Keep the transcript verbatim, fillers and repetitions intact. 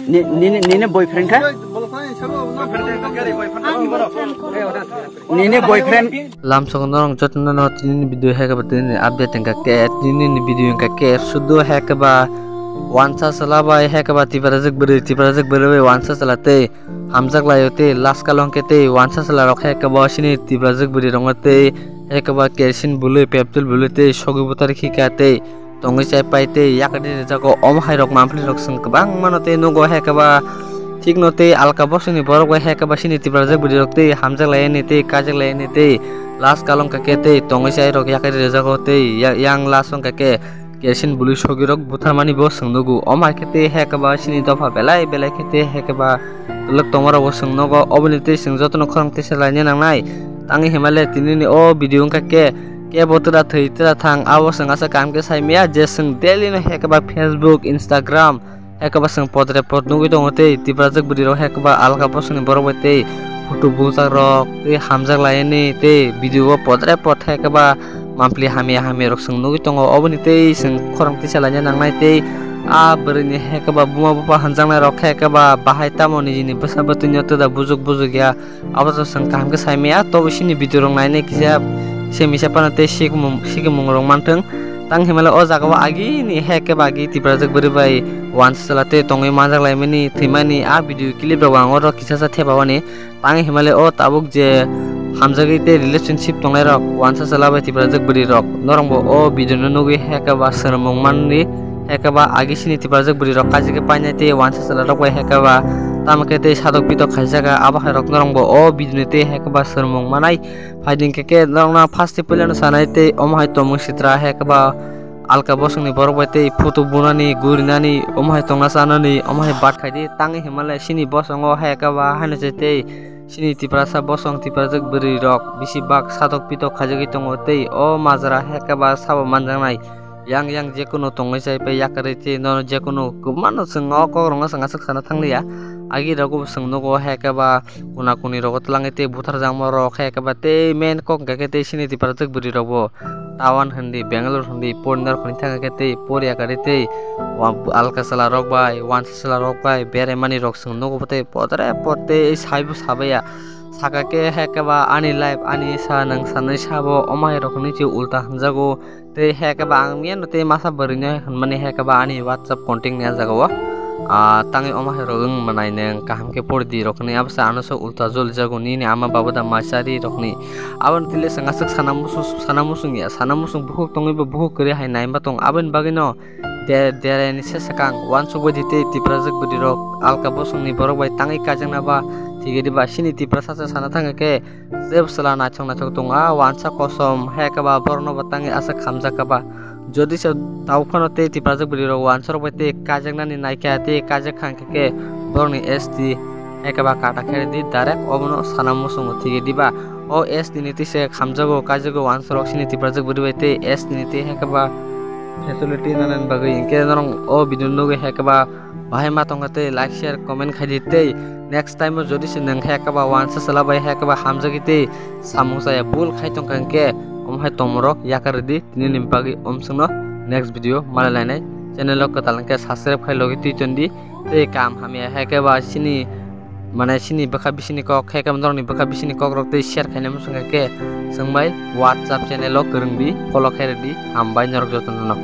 Nini, nini boyfriend kha? Nini boyfriend. Lamsok norong jotono no tini video hekeba tini update hingka ke, tini video hingka ke sudu hekeba wansa sala bai hekeba tiprajak bwrwi, tiprajak bwrwi bai wansa sala tei hamjak laio tei last kalong ke tei wansa sala rok hekeba sini tiprajak bwrwi rok tei hekeba kerosene bului, petrol bului tei sogwi butari khika tei tongwi chai pai tei yakari rijago. Omo hai rok mampli rok chwng kwbang mano tei nugo hekeba thikno tei alka bosongni borok bai hekeba sini tiprajak bwrwi rok tei hamjak laini tei kajak laini tei last kalong kake tei tongwi chai rok yakari rijago tei ya-, yang last wngkha ke kerosene bului sogwi rok butharmani bo chwng nugo. Omo hai khe tei hekeba sini dopha belai belai khe tei hekeba twlwk tongma rok bo chwng nugo. Oboni tei chwng jotono khorang tisa laina nangnai tangwi himale tinini o video wngkha ke kebo twra thwi twra thang, abo chwng asa kaham khe sai maya je chwng daily no hekeba Facebook, Instagram hekeba chwng podre pod nugwi tongo tei tiprajak bwrwi rok hekeba alka bosongni borok bai tei photo bujak rok tei hamjak laini tei video o podre pod hekeba mampli hamya hamya rok chwng nugwi tongo. Oboni tei chwng khorang tisa laina nangnai tei a bwrwi ni hekeba buma bupha hanjaknai rok hekeba bahai tamo nijini bwsa bwtwi no twda bujok bujok ya. Abo to chwng kaham khe sai maya, tobo sini video rok nainai kisa se misa phano tei sikmung, sikmung rok manthwng. Tang himale o jaga o agi ni hekeba agi tiprajak bwrwi bai wansa sala tei tongwi manjak laimani thwimani a video clip rok ang oro kisa sa thepawani. Tang himale o tabuk je hamjagwi tei relationship tongnai rok wansa sala bai tiprajak bwrwi rok norok bo o video no nugwi hekeba swrwngmung manwi hekeba agi sini tiprajak bwrwi rok kajigwi painai tei wansa chwla rok bai hekeba tamo khe tei sadok pitok khaijak abo hai rok norok bo o video ni tei hekeba swrwngmung manai. Phaidi hwnkhe khe norok no first tei puila no sanai tei omo hai tongmung sitra hekeba alka bosongni borok bai tei photo bunani gurinani omo hai tongna chanani omo hai bat khaidi tangwi himale sini bosongo hekeba haino se tei sini tiprasa bosong tiprajak bwrwi rok bisi bak sadok pitok khaijagwi tongo tei o majra hekeba sabo manjaknai. Yang yang jekunu tongwi chai pai yakarwi tei nono jekunu kwmano chwng o kokrokno chwng aswk sana thanglia. Agi rogo bo chwng nugo hekeba kuna kuni rogo twlangwi tei butharjakma rok hekeba tei main kok hwnkha khe tei sini tiprajak bwrwi rokbo Tawan hindi, Bangalore hindi, Pune rok hindi thangkha khe tei por yakarwi tei wa-, alka chwla rok bai wansa chwla rok bai beraimani rok chwng nugo tei podre pod tei saibo sabaiya. Saka khe hekeba ani life ani sa nwng sanwi sabo omo hai rok hinwi se ulta hwnjago. Tei hekeba ang miyano tei masa bwrwino hinmani hekeba ani WhatsApp contact ni ah jagao. Ah, tangwi omo hai rok wng manai nwng kaham khe pori di rok hinwi abo se ano se ulta jolijago nini ama baba da machari rok ni. Aboni tile chwng aswk sana musu-, sana musung ya, sana musung bukhuk tongwi bo bukhuk kwrwi hai naima tong. Aboni bagwino de-, dereni se swkang uansuk bai di tei tiprajak bwrwi rok alka bosongni borok bai tangwi kaijakna ba thigwi di ba sini tiprasa se sana thangkha khe. Jebo chwla naithok naithok tongo, a wansa kosom, hekaba borokno bo tangwi aswk hamjakha ba. Jodi se tauphano tei tiprajak bwrwi rok wansa rok bai tei kaijaknani naikha tei kaijak kha hwnkhe khe borokni S T hekaba kata khe di direct obono sana muchungo thigwi diba. O S T ni twi se hamjago, kaijago wansa rok sini tiprajak bwrwi bai tei S T ni twi hekaba facility nanani bagwi hwnkhe norok o video nugwi hekaba. Bahai ma tongkha tei like, share, comment khai di tei next time o jodi se nwng khe kaba wansa chwla bai hai kaba hamjagwi tei samung chaya bul khai tongkha hwnkhe omo hai tongmorok yakar rwdi tini ni bagwi omsongno next video malai lainai channel o kwtal hwnkhe subscribe khai logi twi tondi tei kam hamya hai khe ba sini mane sini bwkha bisini kok hai khe norokni bwkha bisini kokrok tei share khainai muchung khe chwng bai WhatsApp channel o kwrwngdi follow khai rwdi hambai norok jotono.